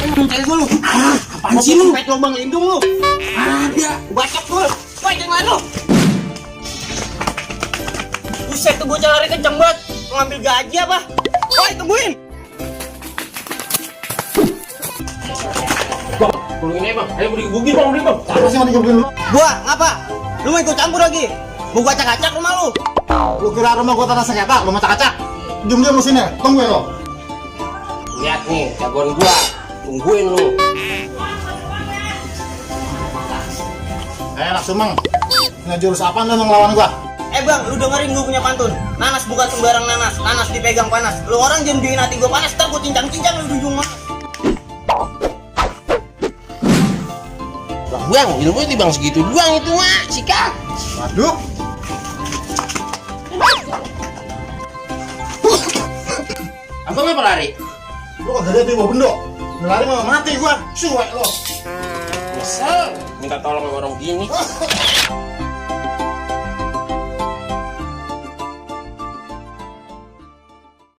Cari gue lu. Apaan sih lu? Pet lubang lindung lu. Ada. Bacok lu. Woi, jangan lu. Buset tuh bocah lari kenceng banget. Mau ngambil gaji apa? Woi, tungguin. Bang, tolongin aja bang. Ayo digebukin bang, udah bang. Siapa sih yang digebukin lu? Gua, ngapa? Lu mau ikut campur lagi? Mau gua acak-acak rumah lu? Lu kira rumah gua tanah sengketa, lu macak-acak? Diam-diam lu sini, tungguin lu. Lihat nih, jagoan gua. Tungguin lu. Anak Sumeng, punya jurus apaan lu ngelawan gua? Bang, lu dengerin gua punya pantun. Nanas bukan sembarang nanas, nanas dipegang panas. Lu orang jangan bikin hati gua panas, ntar gua cincang-cincang lu di ujung mah. Bang, ilmu itu bang segitu doang itu mah, sikat. Waduh. Abang ngapa lari? Lu kagak ada tiba bendo. Lari mah mati gua. Suwek lu. Nyesel, minta tolong sama orang gini.